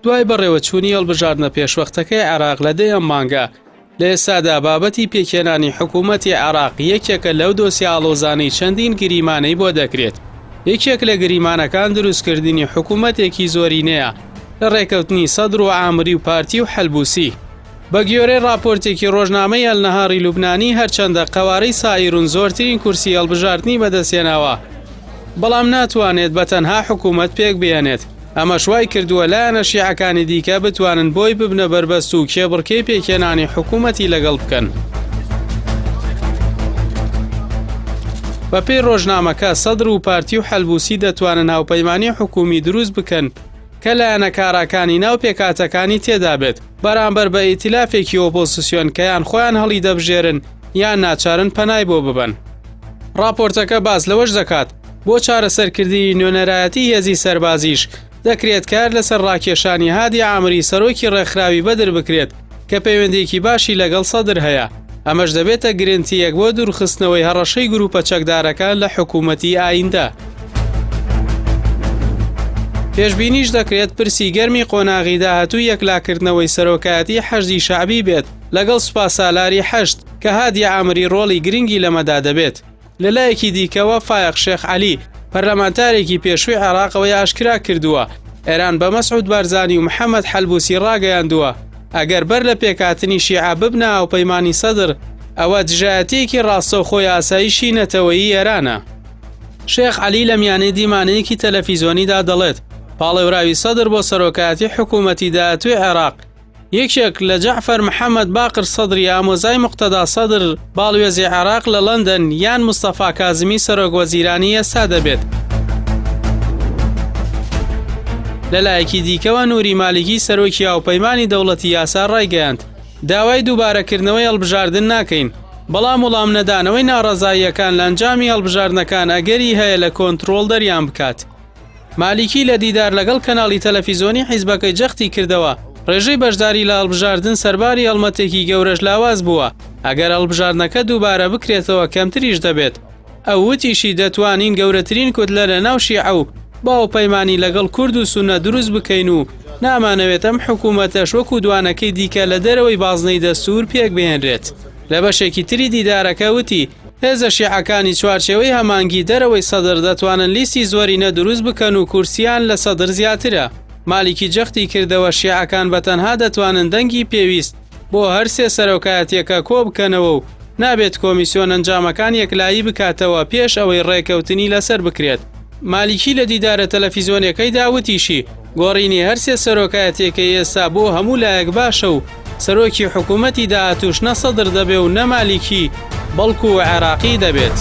دوای بەڕێوەچوونی هەڵبژاردنە پێشوەختەکەی عێراق لە دەی ئەم مانگە، لە ئێستادا بابەتی پێکهێنانی حکوومەتی عێراق یەکێکە لەو دۆسیە ئاڵۆزانەی چەندین گریمانەی بۆ دەکرێت. یەکێک لە گریمانەکان دروستکردنی حکوومەتێکی زۆرینەیە لە ڕێکەوتنی سەدر و عامری و پارتی و حەلبوسی. بە گوێرەی ڕاپۆرتێکی ڕۆژنامەی ئەلنەهاڕی لوبنانی هەرچەندە قەوارەی سائیرون زۆرترین کورسی هەڵبژاردنی بەدەستهێناوە، بەڵام ناتوانێت بە تەنها حکوومەت پێکبهێنێت. ئەمەش وای کردووە لایەنە شیعەکانی دیکە بتوانن بۆی ببنە بەربەست و کێبڕکێی پێکهێنانی حکوومەتی لەگەڵ بکەن. بەپێی ڕۆژنامەکە، سەدر و پارتی و حەلبوسی دەتوانن هاوپەیمانی حکوومی دروست بکەن کە لایەنە کاراکانی ناو پێکهاتەکانی تێدابێت بەرامبەر بە ئیتیلافێکی ئۆپۆزسیۆن کە یان خۆیان هەڵیدەبژێرن یان ناچارن پەنای بۆ ببەن. ڕاپۆرتەکە باس لەوەش دەکات، بۆ چارەسەرکردنی نوێنەرایەتی هێزی سەربازیش، دەکرێت کار لەسەر ڕاکێشانی هادی عامری سەرۆکی ڕێکخراوی بەدر بکرێت کە پەیوەندییەکی باشی لەگەڵ سەدر هەیە، ئەمەش دەبێتە گرنتییەک بۆ دوورخستنەوەی هەڕەشەی گروپە چەکدارەکان لە حکوومەتی ئایندە. پێشبینیش دەکرێت پرسی گەرمی قۆناغی داهاتوو یەکلاکردنەوەی سەرۆکایەتی حەشدی شەعبی بێت لەگەڵ سوپاسالاری حەشد کە هادی عامری ڕۆڵی گرنگی لەمەدا دەبێت. لەلایەکی دیکەوە فایەق شێخ عەلی، پەرلەمانتارێکی پێشووی عێراق ئەوەی ئاشکرا کردووە، ئێران بە مەسعود بارزانی و محەمەد حەلبوسی ڕاگەیاندووە، ئەگەر بەر لە پێکهاتنی شیعە ببنە هاوپەیمانی سەدر، ئەوە دژایەتییەکی ڕاستەوخۆی ئاسایشی نەتەوەیی ئێرانە. شێخ عەلی لە میانەی دیمانەیەکی تەلەفیزۆنیدا دەڵێت، پاڵێوراوی سەدر بۆ سەرۆکایەتی حکوومەتی داهاتووی عێراق، یەکێک لە جەعفەر محەمەد باقر سەدری ئامۆزای موقتەدا سەدر، باڵوێزی عێراق لە لەندەن، یان مستەفا کازمی سەرۆک وەزیرانی ئێستا دەبێت. لەلایەکی دیکەوە نوری مالیکی سەرۆکی هاوپەیمانی دەوڵەتی یاسا ڕایگەیاند، داوای دووبارەکردنەوەی هەڵبژاردن ناکەین، بەڵام وڵامنەدانەوەی ناڕەزاییەکان لە ئەنجامی هەڵبژاردنەکان ئەگەری هەیە لە کۆنترۆڵ دەریان بکات. مالیکی لە دیدار لەگەڵ کەناڵی تەلەفیزۆنی حیزبەکەی جەختی کردەوە، ڕێژەی بەشداری لە هەڵبژاردن سەرباری هەڵمەتێکی گەورەش لاواز بووە، ئەگەر هەڵبژاردنەکە دووبارە بکرێتەوە کەمتریش دەبێت. ئەو وتیشی دەتوانین گەورەترین کوتلە لە ناو شیعە و بە هاوپەیمانی لەگەڵ کورد و سوننە دروست بکەین و نامانەوێت ئەم حکوومەتەش وەکو دوانەکەی دیکە لە دەرەوەی بازنەی دەستوور پێکبهێنرێت. لە بەشێکی تری دیدارەکە وتی، هێزە شیعەکانی چوارچێوەی هەمانگی دەرەوەی سەدر دەتوانن لیستی زۆرینە دروست بکەن و کورسییان لە سەدر زیاترە. مالیکی جەختی کردەوە شیعەکان بە تەنها دەتوانن دەنگی پێویست بۆ هەرسێ سەرۆکایەتییەکە کۆبکەنەوە و نابێت کۆمیسیۆن ئەنجامەکان یەکلایی بکاتەوە پێش ئەوەی ڕێکەوتنی لەسەر بکرێت. مالیکی لە دیدارە تەلەفیزۆنیەکەیدا وتیشی، گۆڕینی هەرسێ سەرۆکایەتیەکەی ئێستا بۆ هەموو لایەک باشە و سەرۆکی حکوومەتی داهاتووش نە سەدر دەبێ و نە مالیکی، بەڵکو عێراقی دەبێت.